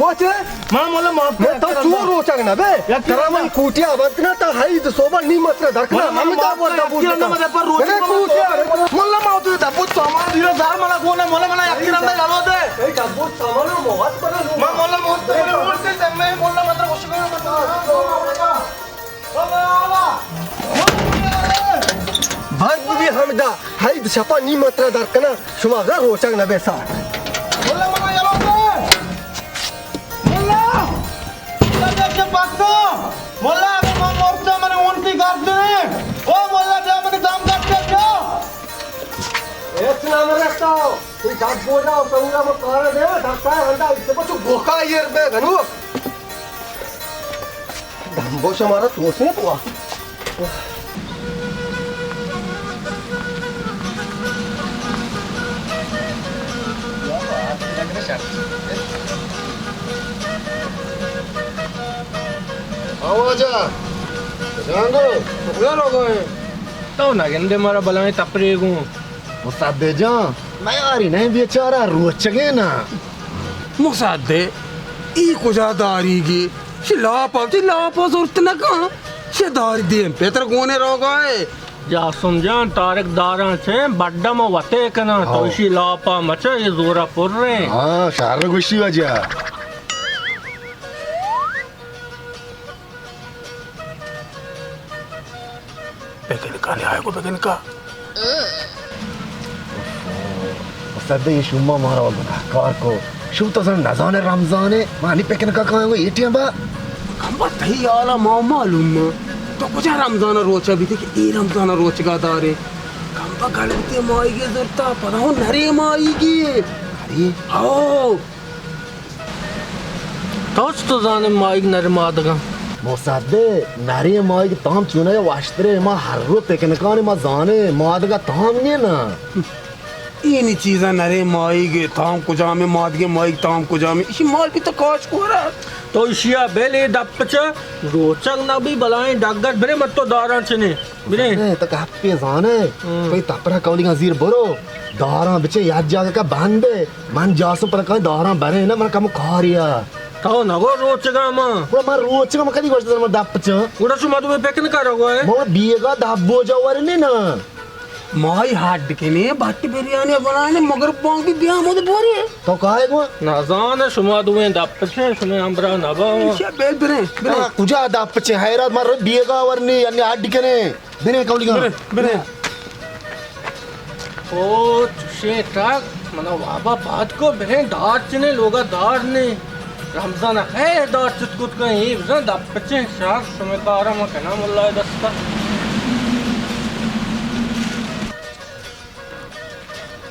پوچے؟ ما مولا معاف کر، میں تو چور روچگ نہ بے۔ ترا من کوٹیا آباد کنا، تا ہائی دو صوبہ نی متر درکنا۔ مولا، ہم دا معاف کر، ڈبوت یقین نہ مدے پر روچگ نہ بے۔ کوٹیا۔ مولا ما تو ڈبوت سامان دیرا دار منا گونا، مولا منا یقین نہ یلو دے۔ اے ڈبوت سامان موت پر۔ ما مولا موت پر روچ سے میں مولا متر وش۔ بھگ بی ہمدا، ہائی شپا نی متر درکنا، شما اگر روچگ نہ بے سار۔ مولا منا یلو دے۔ پکا، ملا، اگہ من مرتاں، منی اونتی گردن ءَ۔ او ملا، بیا منی دم گٹ ءَ بیا۔ ہچ نہ مرتا۔ تئی دم بوجا و سورا مو کارا دے، دھکا ہے، ہندا اسے کو چو بوکا ایر بے گنو۔ دم بوش مارا توسے تو۔ آواجا جانگو، کجا روگا ہے؟ تو نہ گندے مارا بلائیں تپریگوں۔ مصدق جان، میاری نہیں بیچارہ روچگے نا۔ مصدق، ای کجا داریگی؟ شی لاپا، شی لاپا زرت نکن۔ شی داری دیم پتر گونے روگا ہے۔ جاسم جان، طارق داراں چے بڈم وتے کناں، تو ہاں۔ اشی لاپا مچا، یہ زورا پر رہے۔ ہاں، شہر گوشی وجہ۔ پکنکا نے آئے گو پکنکا۔ مصدق، یہ شما مارا و گناہکار کو۔ شو تو زن نزانے رمضانے، ما نی پکنکا کائیں گو اے ٹیم با۔ کمبا تئی حالا ما معلوم ما۔ تو کجا رمضان روچا بیتے کہ اے رمضان روچگا دارے؟ کمبا گل بیتے ماہیگے زرتا، پدا ہوں نرے ماہیگے۔ نرے؟ ہاؤ۔ تو چطور زانے ماہیگ نرے مادگاں؟ مصدق، نرے ماہیگ تام چونہ واشترے، ما ہر رو پکنکانے ما زانے، مادگا تام نیے نا۔ اینی چیزا نرے ماہیگ تام کجامے، مادگے ماہیگ تام کجامے، اشی مال بھی تو کاش کورا۔ تو اشیا بل اے دپ چہ روچگ نہ بی بلائیں ڈگر برے مت تو داراں چنے۔ بلے۔ تو گپے زانے، ہم۔ تو اے تپرا کولیگاں زیر برو، داراں بچے یاد جاگہ کا بندے، من جاسو پر کائیں داراں برے نا، من کم کاریا۔ تو نگو روچگا ما۔ گڑا من روچگا، من کدی گوشت من دپ چاں؟ گڑا شما تو پکنکا روگا ہے؟ من بیگا دپ بوجا ورنے نا۔ مائی ہڈ کنے، بٹ بریانی بنانے، مگر بانگ بھی بیا مود بورے۔ تو کائے گو؟ نزان شما دوئیں دپ چے، شما ہمبرا نبا۔ شیا بیل برے، برے۔ ہاں، کجا دپ چے؟ حیرات مر بیگا ورنی، یعنی ہڈ کنے۔ برے کولیگاں۔ برے، برے۔ او چشیں ٹک، منا وابا پاد کو، برے دار چنے، لوگا دار نے۔ رمضان خیر دار چت کت کن، اے بزن دپ چے شر، شما کارا ما کنا ملا دستا۔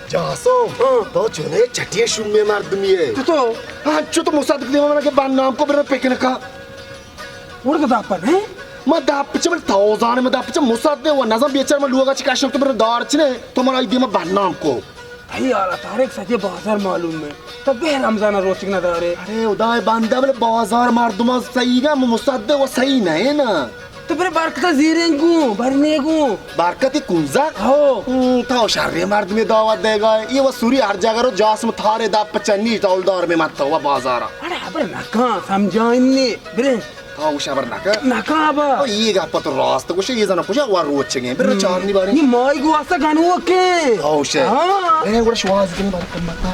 جاسم، ہاں۔ تو چنے چٹیے شومیں مردمی ہے۔ تو تو؟ ہاں، چو تو مصدق دیما منا کہ بدنام کو برے پکنکا۔ وڑ کو دپ نے؟ ما دپ چہ بل تو زانے ما دپ چہ مصدق و نزان بیچار ما لوگا چہ کشم تو برے دار چنے، تو منا دیما بدنام کو۔ تئی حالا طارق سجے بازار معلوم ہے۔ تو بہ رمضان روچگ نہ دارے۔ ارے خدائے بندہ بلے بازار مردم صحیح گا، مصدق و صحیح نہ ہے نا۔ تو برے برکت زیریں گوں، برنے گوں۔ برکت کنزا؟ ہو۔ ہوں، تو شریں مردمے دعوت دے گا۔ یہ و سوری ہر جگہ رو جاسم تھارے دپ چنی ڈولدار میں مت و بازارا۔ اڑے خبر نکاں، سمجھائیں نے۔ برے۔ تو شبر نکا۔ نکاں با۔ او یہ گپ تو راست گوشے، یہ زنا کجا و روچگیں۔ برے چارنی بارے۔ یہ مائی گو اسا گنوکے۔ او شے۔ ہاں۔ برے گوڑا شواز کنی بارے کم متا۔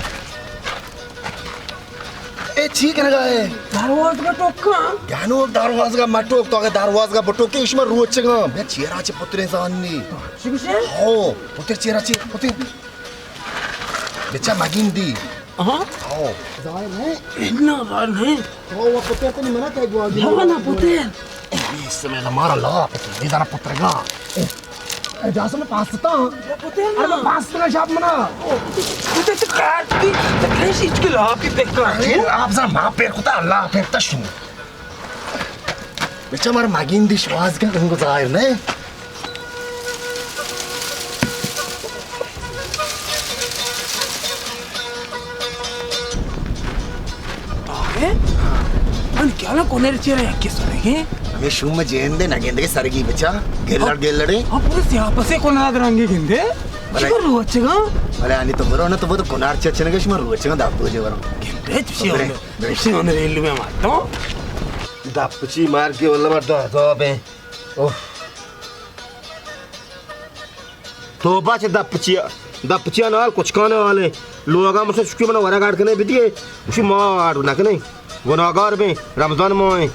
اے چی کنگا ہے؟ دروازگا ٹوکاں۔ گنوک دروازگا مٹوک، تو اگہ دروازگا بٹوکے، اشما روچگاں۔ بیا چیرا چے پتریں زانی۔ چی گوشے؟ ہو، پتر چیرا چے، پتر۔ بچا مگیندی۔ ہاں؟ ہو۔ ظاہر نہیں؟ نہ، ظاہر نہیں۔ ہو، وہ پتر تو نہیں منا کہے گوا گی۔ ہاں، نہ پتر۔ اے، بسم اللہ، مارا لا پتر، یہ ذرا پترگا۔ اے جاسم پاستاں۔ پتہ نہ۔ ارے پاستاں شاپ منا۔ پتہ تو کار دی، تو کہیں چیز کی لاپ ہی پہ کار۔ اے لاپ زن ما پیر کتا، اللہ پیر تشو۔ بچا مار مگین دی شواز کن، انگو ظاہر نہیں۔ آرے؟ من کیا نا کنر چیرا یکی سرگی؟ ہمیں شوم جیندے نگندے سرگی بچا۔ گلڑ گلڑے۔ ہاں، پورے سیاہ پسے کنر درنگی گندے۔ بلے۔ شما روچگا؟ بلے، آنی تو برو نا، تو وہ تو کنار چچنگے، شما روچگا دابو جو برو۔ گندے چشی بلے۔ ہونے۔ چشی ہونے ریلو میں ماتو۔ دپ چی مار کے واللہ مار دو عذاب ہیں۔ اوف۔ توبہ چہ دپ چیا، دپ چیا نال کچکان حالے۔ لوگا مسے چکی منا ورگ آڑ کنے بدیے۔ اسی ما آڑ نہ کنے۔ گناہگار بیں، رمضان ماہ ہیں۔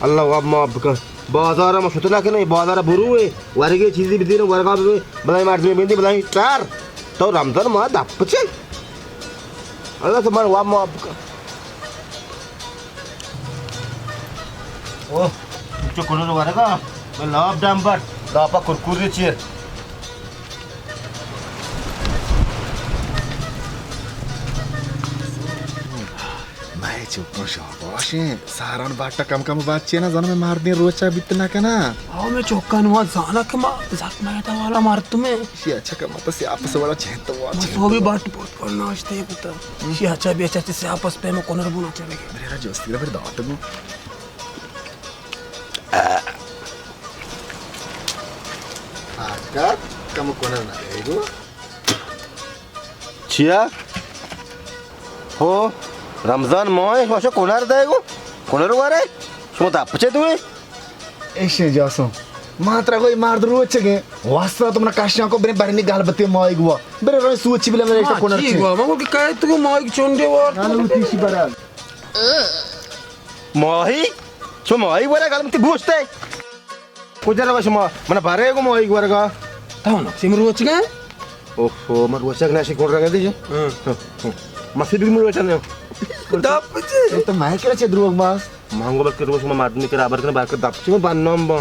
اللہ واب معاف بکن۔ بازار ما شت نہ کنے، بازار بروے، ورگے چیزی بدینے، ورگا بے، بلائیں مردمے بندی، بلائیں ٹار۔ تو رمضان ماہ دپ چے۔ اللہ تو من واب معاف بکن۔ اوہ، چو کنر ورگا، میں لاپ ڈامبر، لاپا کرکری چیر۔ مئے چکاں شاباشیں، ساران باٹا کم کم بات چینا زاناں، میں مردیں روچا بیت نہ کناں۔ آؤ، میں چکاں نوا زاناں کہ ما زخم میدہ والا مردمیں۔ شی اچھا کہ مت سیاپس والا چہت وا ما چہت سوبی وا۔ باٹ پوت پر ناشتے بوتا۔ ہم۔ شی اچھا بھی اچھا چہ سیاپس پہ میں کنر بونا چلے گئے۔ میرا جوستی رہا پھر دعوت گو۔ آکا، کم کنر نہ دئیگو۔ چیا؟ ہو، رمضان ماہ، شما شو کنر دئیگو؟ کنر وارے؟ شما دپ چے دوئے؟ ایشیں جاسو۔ ما ترا گوئی مرد روچگیں۔ واسطہ تو منا کشاں کو برے برنی گل بتے ماہیگ وا۔ برے روی سوچی بلے میرے ایشتا کنر چی چے۔ گوا؟ ما گو کہ کہے تو ماہیگ چونڈے وار۔ نالو تیشی برال۔ ماہی؟ شما ماہی ورگ الم تی گوشت ئے؟ کجا روا شما؟ من بارے گو ماہی ورگا۔ تاو نا، شما روچگا؟ اوہو، من روچگ نہ شی کون رگا دیجے۔ ہاں۔ ہاں، ہاں۔ مسیح بھی من روچگ نہ۔ دپ چے؟ تو میں کرا چے دروگ باز؟ مانگو بلکہ روچ ما مردمی کرا بر کن بار کر دپ چے من بنام با۔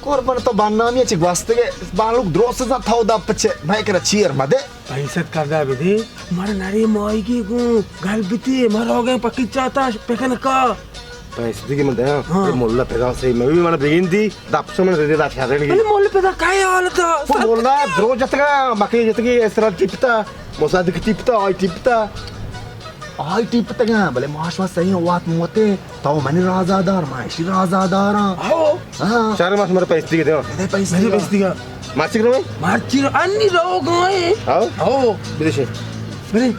قربان تو بنامی چے گوستگے، بالوک دروس زا تھاو دپ چے، میں کرا چیر مدے۔ پینسد کردہ بدے، مارا نرے ماہیگی گوں گل بتے، ما روگیں پکی چاتا پکنکا۔ پینسد دیگه من دیاں، ہاں۔ اے مولا پدا سے، میں بھی من بگندی، دپ سے من ردی دات شادن گی۔ بلے مولا پدا کئے حالتا؟ وہ مولا درو جتگا، مکی جتگی، اسرا ٹپتا، مصدق ٹپتا، آئی ٹپتا۔ آئی ٹپتگا، بلے ماش ما صحیح وات موتے۔ تو منی رازادار، ما اشی رازاداراں۔ آؤ۔ ہاں۔ شہر ما شمارا پیستی دیگا۔ دے پیستی دیگا۔ مرچی کرو؟ مرچی رو، انی رو گائے۔ آؤ۔ آؤ۔ بدیشے۔ بلے۔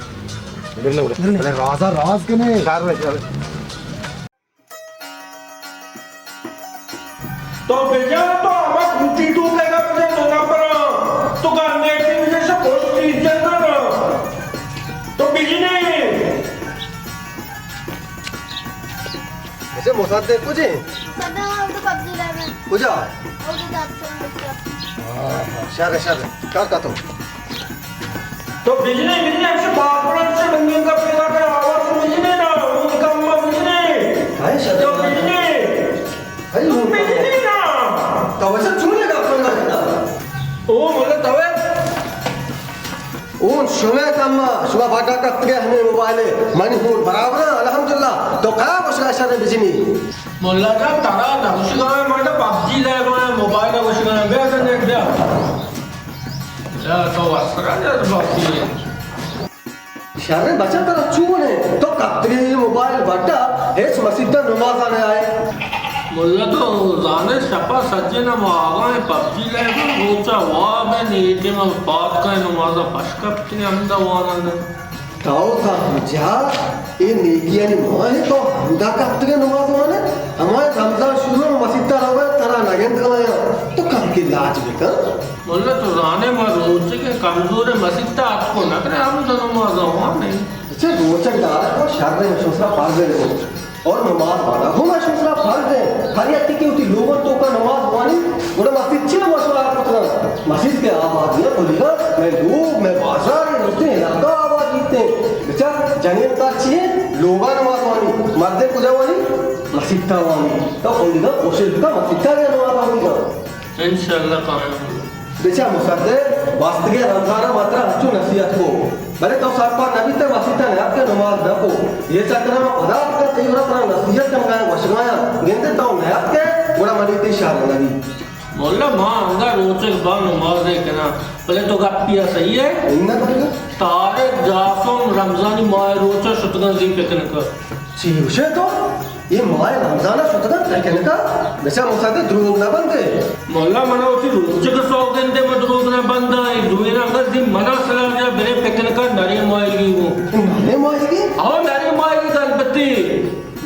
بلے، بلے۔ بلے رازا راز کنے۔ شہر میں، شہر میں۔ تو بجا تو ہما کوٹی تو کہا بجا تو نہ پرا۔ تو گندے ٹی وی سے پوسٹ لی جانا۔ تو بجنے۔ اچھا، مصدق کجے؟ مصدق، ہم تو پبجی لیب ایں۔ کجا؟ او تو دپ چے۔ ہاں، ہاں، شر، شر۔ کار کا تو؟ تو بجنے، بجنے، ہم سے بات بڑا سے بندے کا پیدا کر آواز بجنے نا، ان کا اماں بجنے۔ ہائے، شر۔ تو بجنے۔ ہائے، تو بجنے نا۔ تو ویسے چونے کا پنگا جتا؟ او، مطلب، تو اون شمئے تما، شما پاٹا کپتگے ہمے موبائل ءَ، منی ہون برابر ایں، الحمدللہ۔ تو کیا گوشگا شر بجنی؟ مولا جان، ترا نہ گوشگا ایں، من پبجی لیب ایں، موبائل ءَ گوشگا ایں، بیا تو نیٹ بیا۔ یا تو واسرا جا پبجی۔ شر بچا ترا چون ایں؟ تو کپتگے اے موبائل بٹا، ہچ مسیت ءَ نماز ءَ نہ آئے۔ ملا تو زانے شپا سجے نہ ما آگا ایں پبجی لیب ءَ، روچا واب ایں، اے ٹیم ءَ پاد کئے نماز ءَ پش کپتگے ہمدا وانان ءَ۔ تو زانے جا، اے نیکیانی ماہ ایں، تو ہمدا کپتگے نماز وانے؟ ہمائے رمضان شروع ایں، مسیت ءَ روئے، ترا نگند کنایا، تو کم کے لاج بکن۔ ملا تو زانے ما روچگے کمزورے، مسیت ءَ اتکو نہ کنے، ہمدا نماز ءَ وانیں۔ اچھا، روچگ دارگ تو شر ایں، شمسرا فرض ایں۔ اور نماز وانگ ہم شمسرا فرض ایں۔ ہر یکے کہ وتی لوگان توکا نماز وانی، گڑا مسیت چی نماز وانگ کتگا؟ مسیت کہ آبادی ایں، کلیگا مئے لوگ، مئے بازار ایں، درستیں علاقہ آباد بیتیں۔ بچار جنین کار چی ایں؟ لوگا نماز وانی۔ مردے کجا وانی؟ مسیتا وانی۔ تو کلیگا کوشش بکا مسیتا بیا نماز وانی گا۔ انشاءاللہ کامیاب بو۔ بچا مصدق، گوستگیں رمضان ءَ ما ترا ہنچو نصیحت کو، بلے تو سرپد نہ بیت، مسیت ءَ نیاتک ءُ نماز نہ کو۔ اے چکر ءَ ما پدا اتکاں تئی گورا ترا نصیحت کنگا ایں، گوشگا ایں، گندے تو نیاتک ئے، گڑا منی تئی شر نہ بیت۔ مولا، ما انگا روچگ باں نماز ءَ کناں، بلے تو گپی ءَ صحیح ئے؟ انگا تو بگو۔ طارق جاسم رمضانی ماہ ءِ روچ ءَ شتگاں زی پکنک ءَ۔ چی گوشے تو؟ اے ماہ رمضان ءَ شتگ اَنت پکنک ءَ؟ بچا مصدق، دروگ نہ بندے۔ مولا، من ءَ وتی روچگ ءِ سوگند اِنت، من دروگ نہ بنداں۔ اے دوئیناں اگاں زی من ءَ سلاہ جا، برے پکنک ءَ نریں ماہیگی گوں۔ نریں ماہیگی؟ ہو، نریں ماہیگی البتے۔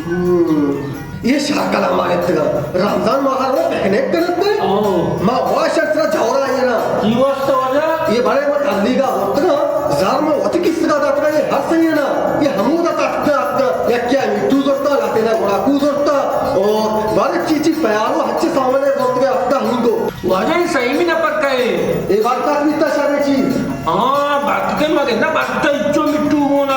ہم، اے شر کلام ءَ گپتگ اَنت۔ رمضان ماہ ءَ رو پکنک کنت نے؟ ہو۔ ما واشر سرا جورا اینا۔ چی واسطہ واجہ؟ اے بڑے ما تبلیغ ءَ برتگ اَنت، زر ما وتی کیسگ ءَ داتگ اَنت، اے ہر سہی نا۔ اے ہمودا تک اتکا، یکیا میٹو زرتا، لہتینا گڑاکو زرتا، اور بارے چی چی پیالو ہچ سامان زرتگا اتکا ہمودو۔ واجہ، اے سیمی نفر کئے؟ اے برکت بیتا شریں چیز۔ ہاں، برکت ما گنداں، برکت اچو میٹو گونا۔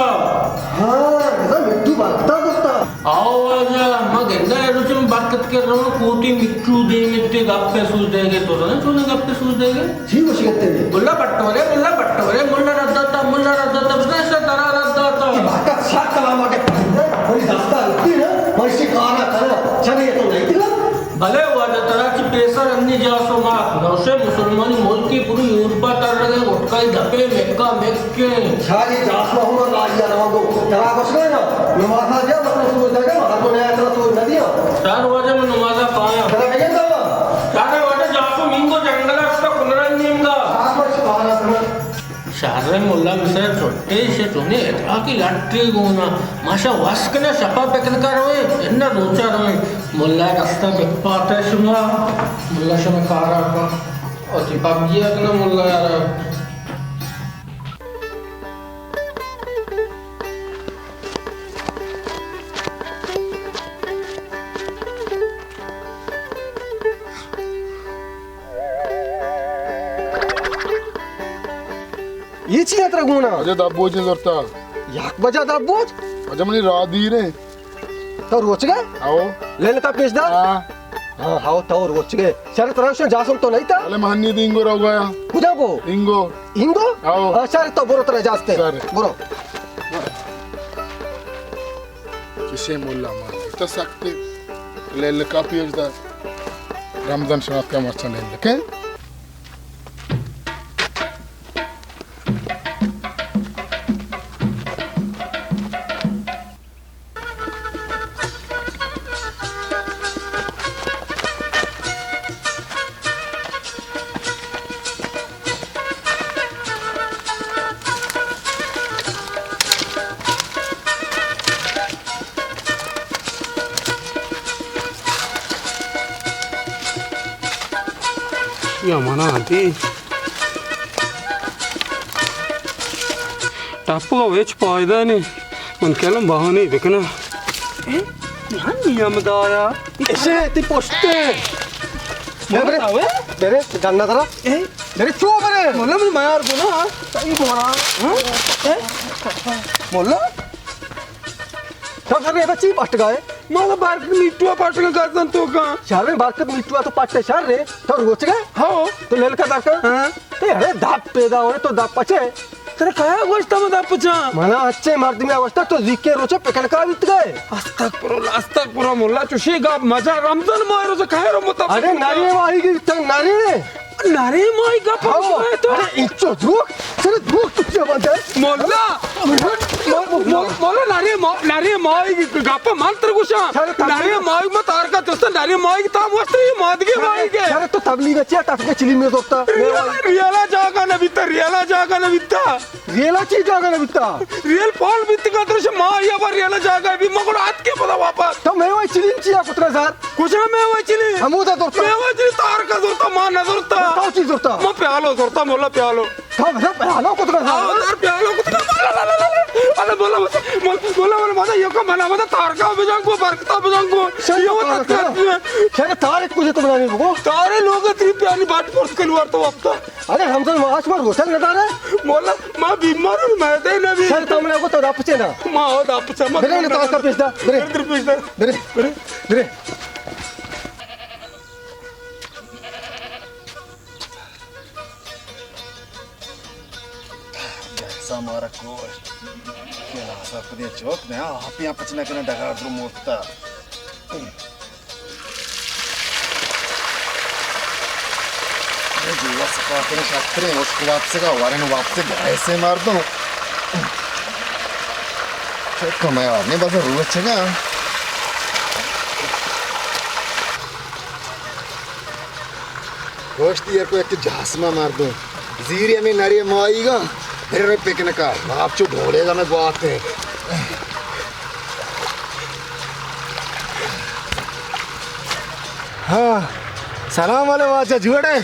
ہاں، گنداں میٹو برکتا زرتا۔ آؤ واجہ، ما گنداں اے روچ ما وقت کے رو کوٹی مٹھو دے مٹھے گپے سوچ دے گے، تو زانے چونے گپے سوچ دے گے؟ جی، وش گپے۔ ملا بٹورے، ملا بٹورے، ملا رد داتا، ملا رد داتا، بزاں ایسا ترا رد داتا۔ یہ بات سات کلام آگے پڑھتے، وہی دستا رکھتی نا، ویسی کارا کرا، چلے تو نہیں تھی نا۔ بلے واجہ ترا چی پیسر انی جاسو ما نوشے مسلمانی ملکی پوری یورپا تر رگے گٹکائی دپے مکا مکے۔ شاری جاسو ہم راجی آرام گو۔ ترا بس گئے نا، نمازا جا مطلب سوچ دے گا، مہر کو نیا ترا سوچ نہ دیا۔ شار واجہ من نمازا پایا۔ ترا بگن دوا۔ شار واجہ جاسو مینگو جنگل است کنرن نیمگا۔ شار واجہ پانا ترا۔ شر ملا مصر چٹے، شے چونے ادراکی لٹے گونا۔ ماشا وس کنا شپا پکنکا روے، انا روچا روے۔ ملا دستا بپاتے شما۔ ملا شما کارا کا۔ او تی پبجی کنا ملا یارا۔ یہ چی اترا گونا؟ اجا دپ بوجے زرتا۔ یک بجا دپ بوج؟ اجا منی راہ دیر ہے۔ تو روچ گئے؟ آؤ۔ لیلکا پیش دار؟ ہاں۔ ہاں، ہاؤ، تو روچ گئے۔ شر ترا شو جاسم تو نہیں تھا؟ ارے مہنی دینگو رو گیا۔ کجا گو؟ اینگو۔ اینگو؟ آؤ۔ ہاں، شر تو برو ترا جاستے۔ شر۔ برو۔ کسے مولا ما تو سکتے لیلکا پیش دار۔ رمضان شناخت کا مرچا لیلکے۔ یا منا انتی۔ ٹپگ ءَ ہچ پائدہ نی۔ من کلم بہانے بکناں۔ اے، من نیم دایا۔ ایشے تی پشتے۔ برے، برے، برے، گندا درا۔ اے؟ برے، چو برے۔ مولا، من میار گنا۔ صحیح بورا۔ ہاں؟ اے؟ مولا؟ تو سر یہ بچی پٹ گئے۔ مولا، بارکت میٹو پٹ گئے گزن تو کا۔ شر رے، بارکت میٹو تو پٹ شر رے۔ تو روچ گئے؟ ہاں۔ تو لیلکا درکا؟ ہاں۔ تے ارے دپ پیدا ہوئے تو دپ پچے۔ ترا کیا گوشتا من دپ پچاں؟ منا اچے مردمے گوشتا تو زیکے روچے پکنکا بیت گئے۔ استغفر اللہ، استغفر اللہ، چوشی گپ مجا، رمضان ماہ روچے کہے رو متا۔ ارے نری ماہی گی تن نری۔ نری ماہی گپ ہاں۔ تو۔ ارے انچو دروک، سر دروک تو کیا بنتا ہے؟ مولا، مو-، مو-، مولا نری ما-، نری ماہی گی گپ من تر گوشاں۔ سر تم نری ماہی مت آرکا دوستا، نری ماہی تا مستری مادگی ماہی گے۔ سر تو تبلیغ چیا تک چلی میں دوستا۔ ریالا، ریالا جاگا نہ بیتا، ریالا جاگا نہ بیتا۔ ریلا چی جاگا نہ بیتا؟ ریل پال بیت کا درش ما یا بار ریلا جاگا بی مگل آت کے پدا واپس۔ تو میوہ چلیم چیا کترا زار؟ کجا میوہ چلیم؟ ہمودا زرتا۔ میوہ چلیم تار کا زرتا، ما نہ زرتا۔ تو چی زرتا؟ ما پیالو زرتا، مولا پیالو۔ تو میرا پیالو کترا زار؟ آو در پیالو کترا، مولا، لا، لا، لا، لا۔ ارے مولا، مولا، مولا، مولا، مولا، یہ کا منا، مولا تار کا بجان کو، برکتا بجان کو۔ شر یہ تو تار کا۔ شر تار کجا تو بنا نہیں بگو؟ تارے لوگ تری پیانی باٹ پورس کلوار تو وقتا۔ ارے رمضان ماہ ما روچگ نہ دارے؟ مولا، ما بیمار ہوں، میں دے نبی۔ سر تمنا کو تو دپ چے نا۔ ما ہو دپ چے، ما برے نہ تاکا پیش دا، برے۔ در پیش دا۔ برے۔ برے۔ برے۔ جلسہ مارا کوش۔ کیا سب دے چوک نہ، آپ یہاں پچنا کنا ڈگار درو موتا۔ اے جیوا سپاتیں شتریں، اشک واپسگا، ورن واپسگا، ایسے مردم۔ چکا میں آدمی بس روچگا۔ گوشتی، یک یک جاسما مردم زیری ہمیں نری ماہیگا، برے پکنکا، باپ چو ڈھولے گا میں گواتے۔ ہاں، سلام علیکم واجہ، جوڑے؟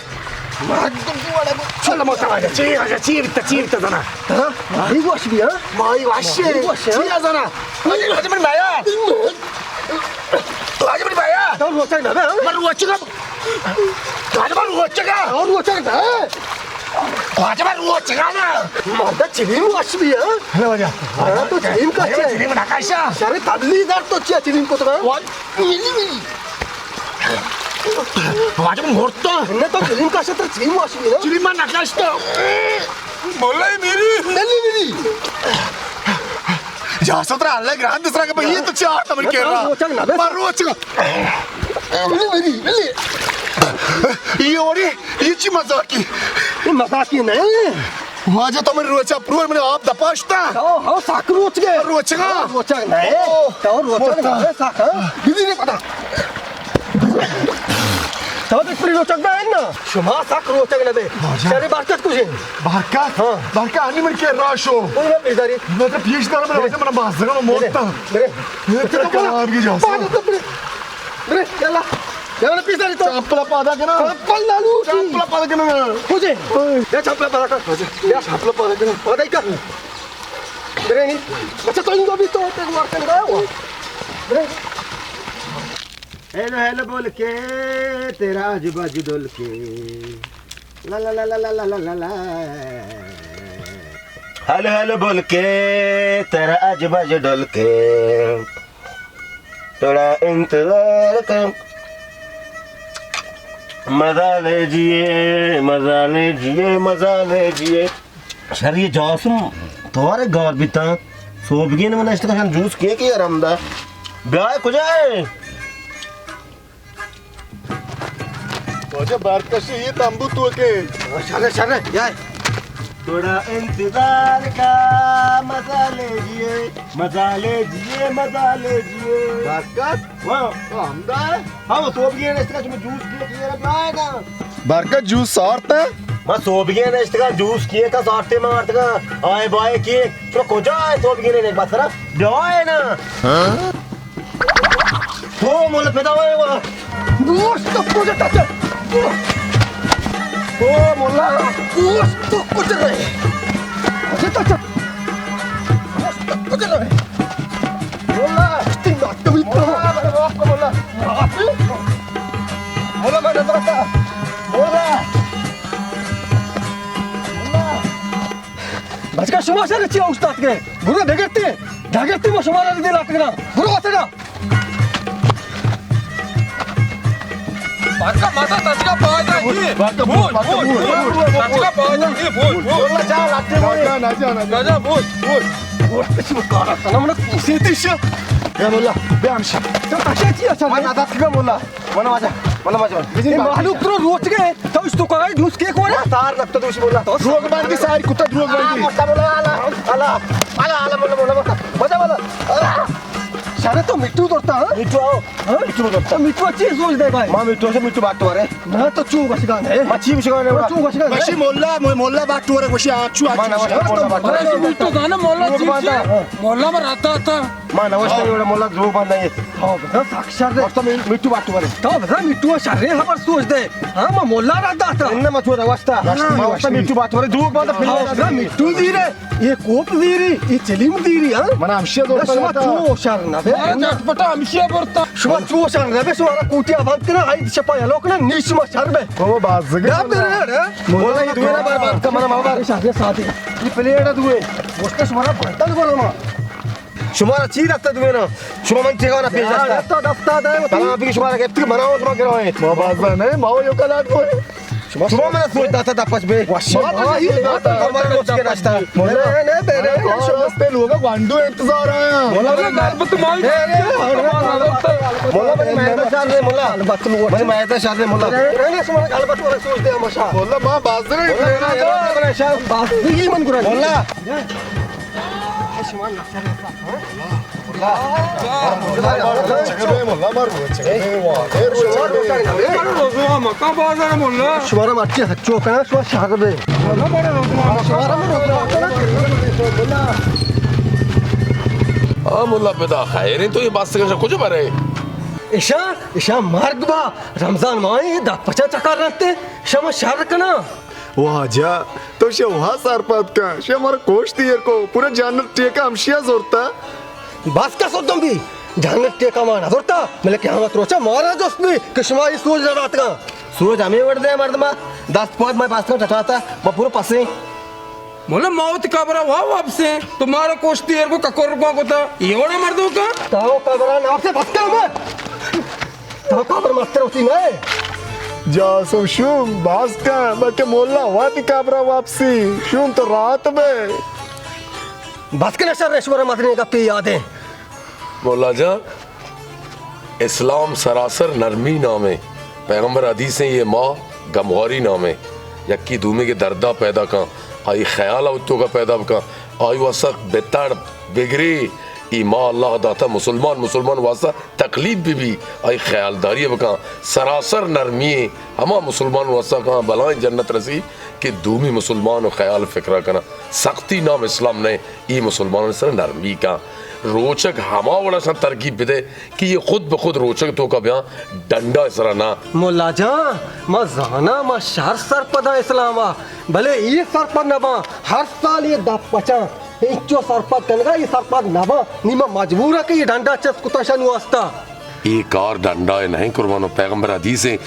مردم جوڑے، سلام علیکم واجہ، چی واجہ، چی بیتا، چی بیتا زنا؟ ہاں؟ ماہی وش بی، ہاں؟ ماہی وش۔ ماہی وش، ہاں؟ چی زنا؟ واجہ، واجہ من بایا۔ واجہ من بایا۔ تو روچگ نہ بے، ہاں؟ من روچگ نہ۔ واجہ من روچگا۔ تو روچگ نہ۔ واجہ من روچگا نا۔ مرد چلیم وش بی، ہاں؟ ہلو واجہ۔ ہاں، تو چلیم کشے۔ چلیم نہ کشا۔ شر تبلیغ دار تو چیا چلیم کو تو؟ واجہ ملی ملی۔ واجہ مرتا۔ نہ تو چلیم کا شتر چلیم واشی نا۔ چلیم ما نکشتا۔ مولا میری۔ نلی میری۔ جا سترا اللہ گراند سرا کہ یہ تو چاہ تمر کے رہا۔ روچگ نہ بے۔ مر روچگ۔ نلی میری، نلی۔ یہ اوری، یہ چی مزاقی؟ یہ مزاقی نہیں۔ واجہ تو من روچا پرور من آپ دپاشتا۔ تو ہو ساک روچگے۔ روچگا۔ روچگ نہ۔ تو روچگ نہ ساک، ہاں؟ دیدی نے پتا۔ تو دیکھ پری روچگ نہ ہے نا۔ شما ساک روچگ نہ بے۔ واجہ۔ شری برکت کجے؟ برکت؟ ہاں۔ برکت انی من کے راشو۔ تو یہ پیش داری۔ میں تو پیش دارم، من بازگا موتا۔ میرے۔ یہ تو کلام کی جاسو۔ برے، یلا۔ یلا پیش داری تو۔ چپل پادا کنا۔ چپل نالو۔ چپل پادا کنا۔ کجے؟ یا چپل پادا کر۔ یا چپل پادا کنا۔ پادا ہی کر۔ برے نہیں۔ اچھا تو ان دو بھی تو تے وار کن گیا ہوا۔ برے۔ ہیلو، ہیلو بول کے تیرا اج بج ڈول کے۔ لا لا لا۔ ہیلو، ہیلو بول کے تیرا اج بج ڈول کے۔ تھوڑا انتظار کر۔ مزہ لیجیے، مزہ لیجیے، مزہ لیجیے۔ شر یہ جاسم توارے گار بیتا۔ سوبگین من اشتکا جوس کیک یار ہمدا۔ بیا کجا ہے؟ واجہ برکشی یہ تمبو تو کے۔ شر، شر، یا۔ تھوڑا انتظار کا مزہ لیجیے، مزہ لیجیے، مزہ لیجیے۔ برکت؟ ہاں۔ تو ہمدا ہے؟ ہاں، وہ سوبگین اشتکا چمے جوس کیک یار بیا نا۔ برکت جوس سارتا؟ ما سوبگین اشتکا جوس کیک سارتے ما آرتگا۔ آئے بائے کیک۔ تو کجا ہے سوبگین نے بسرا؟ بیا نا۔ ہاں؟ تو مولا پیدا ہوئے وا۔ دوست تو کجا تک؟ او مولا، دوست تو کجا رہے؟ کجا تک؟ دوست تو کجا رہے؟ مولا، تین دات تو بھی تو۔ مولا، مولا۔ مولا، میں نظر آتا۔ مولا۔ مولا۔ بچکا شما سر چی اوشتات گئے؟ برو دگرتے، دگرتے ما شما را دل آتگرا۔ برو آتگا۔ بارکا ماتا تچکا پادا ہی۔ بارکا بوت، بارکا بوت، بوت، بوت۔ تچکا پادا ہی، بوت، بوت۔ واللہ جا لاتے بوت۔ نہ جا، نہ جا، نہ جا۔ نہ جا، بوت، بوت۔ بوت کسی مکارا تھا نا، من کسی دیشا۔ یا مولا، بیا ہمشی۔ تو تشے چی اچھا؟ من نہ تھا مولا۔ من واجہ، من واجہ۔ اے مہلوک ترو روچ گئے، تو اس تو کائے جوس کے کورے؟ سار لگتا تو اسی مولا۔ دروگ باندی ساری کتا دروگ باندی۔ مولا، مولا، مولا، مولا۔ شرے تو مٹو دورتا، ہاں؟ مٹو آؤ۔ ہاں؟ مٹو دورتا۔ تو مٹو چی سوچ دے بھائی؟ ما مٹو سے مٹو بات تو رے۔ نہ تو چو گشگان ہے۔ ما چی گشگان ہے؟ چو گشگان ہے۔ بشی مولا، مو-، مولا بات تو رے، بشی آ چو، آ ما چو۔ نہ بشی مولا بات تو رے۔ مٹو دانا مولا چی چی؟ مولا ما راتا آتا۔ ما نوشتہ وڑا مولا دروگ باندھا ہے۔ تو بزاں سک شر ہے۔ واسطہ می-، مٹو بات تو بارے۔ تو بزاں مٹو شر ہے، خبر سوچ دے۔ ہاں، ما مولا را داتا۔ انہ ما تو واسطہ۔ ہاں۔ ما واسطہ مٹو بات تو بارے، دروگ باندھا پھر۔ تو بزاں مٹو زیرے، یہ کوپ زیری، یہ چلیم زیری، ہاں؟ منا ہمشی دو شما چو شر نہ بے۔ مارا چٹ پٹا ہمشی برتا۔ شما چو شر نہ بے، شما را کوٹیا بند کنا، آئی شپا یلو کنا، نی شما شر بے۔ او باز زگی۔ یا میرے یار، ہاں؟ مولا یہ دوئے نہ برباد کا، منا ماما۔ شر ساتھی۔ یہ پلیٹ دوئے۔ واسطہ شما را بھرتا نہ بولو ما۔ شما را چی دستا دوینا؟ شما من ٹھکانا پیش دستا۔ دستا دستا دے۔ تمام بھی شما را گپتی، منا شما گرائیں۔ ما بازا نہیں، ما یو کلاٹ کو۔ شما منا سوچ داتا دپش بے۔ وش ما ہی داتا۔ مولا، مولا، بے رے۔ شما پہ لوگا گوانڈو انتظار آیا۔ مولا، مولا، گل بت مائی۔ مولا، بنی میں بچار دے، مولا۔ بنی میں بچار دے، مولا۔ شما گل بت سوچ دے ہمیشہ۔ مولا، ما بازر۔ مولا، بازر من گرا۔ مولا۔ شمارا مرچی ہچو کناں، شما شہر بے۔ آ ملا پدا خیریں، تو یہ بس کجا برے؟ اشاں، اشاں مرگ با، رمضان ماہیں دپ پچا چکر رنتے، شما شر کناں۔ واجہ، تو شہ وہا سرپد کن، شہ مارا کوشت ایر کو، پورا جنت ٹیکہ ہمشیا زورتا۔ بس کا سدم بی، جنت ٹیکہ ما نہ زورتا، بلکہ ہمت روچا مارا جست بی کہ شما یہ سوج نہ داتگا۔ سوج ہمیں وڑ دے مردما، دست پاد ما پاس کن ٹٹاتا، ما پورا پسیں۔ مولا ما وتی قبرا وا واپسیں، تو مارا کوشت ایر کو ککر کو کتا، یہ وڑا مردم کا؟ تاو قبرا ناپ سے بس کا مت۔ قبر مستر ہوتی نہ ہے۔ جاسم شوم، باز کن، بلکہ مولا وادی قبرا واپسی، شوم تو رات بے۔ بس کن شر شمارا مزنیں گپے یادیں۔ مولا جان، اسلام سراسر نرمی نامیں۔ پیغمبر حدیثیں یہ ماہ گمواری نامیں۔ یکی دومی کے دردا پیدا کن، آئی خیال اوتو کا پیدا بکن، آئی واسطہ بتڑ بگری، ای ماہ اللہ داتا مسلمان، مسلمان واسطہ تکلیف بہ بی، آئی خیالداری بکن۔ سراسر نرمی ایں، ہما مسلمان واسطہ کن بلائیں جنت رسی کہ دومی مسلمان و خیال فکرہ کناں۔ سختی نام اسلام نہ، ای مسلمانان سر نرمی کن۔ روچگ ہما وڑا شان ترغیب بدے کہ یہ خود بخود روچگ توکا بیاں، ڈنڈا سرا نہ۔ مولا جان، ما زاناں ما شر سرپداں اسلاما، بلے ای سرپد نباں، ہر سال یہ دپ پچاں۔ انچو سرپد کنگا اے سرپد نباں، نی ما مجبور آں کہ اے ڈنڈا چست کتاں شانی واسطہ۔ اے کار ڈنڈا ء نہ انت قربانو، پیغمبر حدیث انت،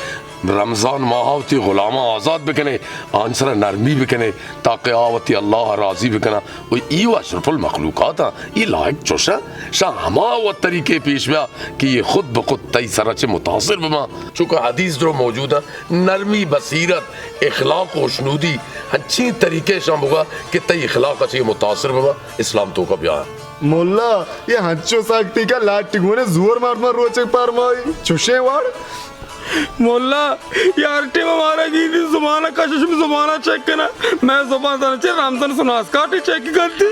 رمضان ماہ ء وتی غلاماں آزاد بکنے، آن سرا نرمی بکنے تاکہ آ وتی اللہ ء راضی بکناں۔ و ای و اشرف المخلوقات آں، ای لائق چوش آں، شاں ہما وت طریقے پیش بیا کہ اے خود بخود تئی سرا چہ متاثر بباں۔ چونکہ حدیث درو موجود آں، نرمی، بصیرت، اخلاق و خوشنودی، ہنچیں طریقے شان بگا کہ تئی اخلاق ء چہ متاثر ببا، اسلام توکا بیا۔ ملا، یہ ہنچو ساکتی کا لاٹی گونے زور مردم روچک پرمائی۔ چوشیں وڑ؟ ملا، یار ٹیم مارا گیری زمانہ کشش میں زمانہ چیک کنا۔ میں زبان زن چے رمضان سناس کاٹی چیک کرتے۔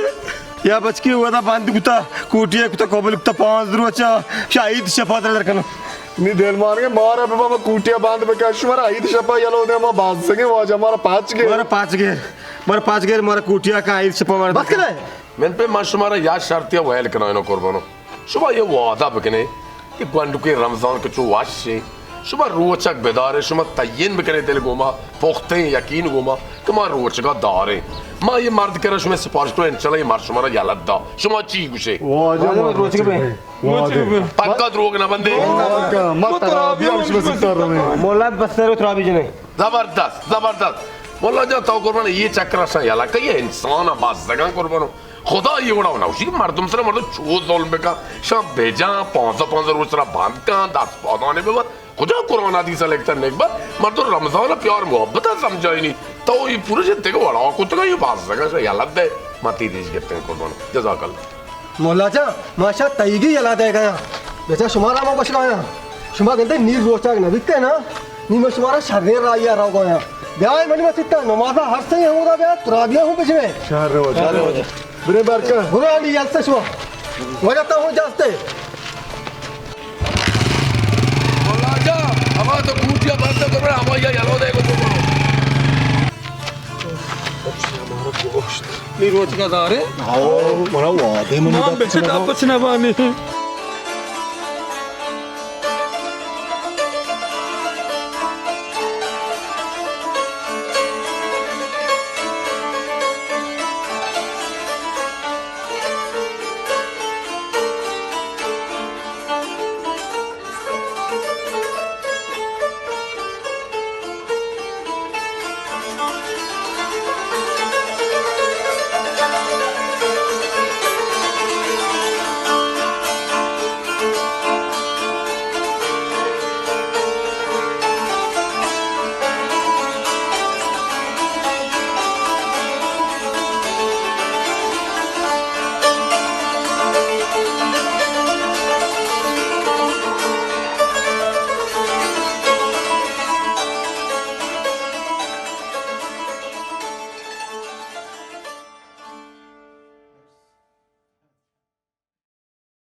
یا بچکی ودا بند کتا، کوٹیا کتا، قبول کتا، پانچ دروچا، شاید شفا در کنم۔ نی دل مارگے مارا ببا، ما کوٹیا بند بکش، شمارا عید شپا یلو دے، ما بازگیں واجہ، مارا پاچ گے۔ مارا پاچ گے، مارا پاچ گے، مارا کوٹیا کا عید شپا مارا۔ بس کرے۔ من پہ ما شمارا یا شرطیا ویل کنائنو قربانو۔ شما یہ وعدہ بکنے کہ گونڈکے رمضان کہ چو وش شے، شما روچک بدارے، شما تعین بکنے دل گوما، پختیں یقین گوما کہ ما روچگا داریں۔ ما یہ مرد کرا شما سفارش کنو، انشاءاللہ یہ مرد شمارا یلہ دا۔ شما چی گوشے؟ واجہ، ما روچک بے۔ پکا دروگ نہ بندے۔ پکا، ما ترابی ہم شما ستا رویں۔ مولا بس سر ترابی جنے۔ زبردست، زبردست۔ مولا جان، تو قربان، یہ چکر شان یلا کہ یہ انسان بازگان قربانو۔ خدا یہ وڑا نہ ہوشی کہ مردم سر مردم چو ظلم بکا۔ شان بیجان پانزدہ پانزدہ روز سرا بند کن، دست پادانے ببر۔ کجا قرآن حدیث لکھتا نگبت؟ مردم رمضان پیار محبت سمجھائینی۔ تو یہ پورے سے دیگه وڑا کتگا یہ بازگان شان یلا دے۔ ما تی دیش گپتن قربانو۔ جزاک اللہ۔ مولا جان، ما شا تئیگی یلا دئیگایاں۔ بچا شمارا ما گوشگایاں۔ شما گندے نی روچاک نہ بیتے نا، نی ما شمارا شریں راہیا روگایاں۔ بیائے منی مسیتا نمازا ہر سئیں ہمودا بیا، ترابیا ہوں بجنے۔ شہر رو جا۔ برے برکا۔ برو آنی یلسا شما۔ وجہ تا ہوں جاستے۔ مولا جان، ہما تو کوٹیا بند کرو، ہما یا یلو دے کو تو کرو۔ نی روچگا دارے؟ ہاو، منا وعدے منی ما بچے دا کچھ نہ بانی۔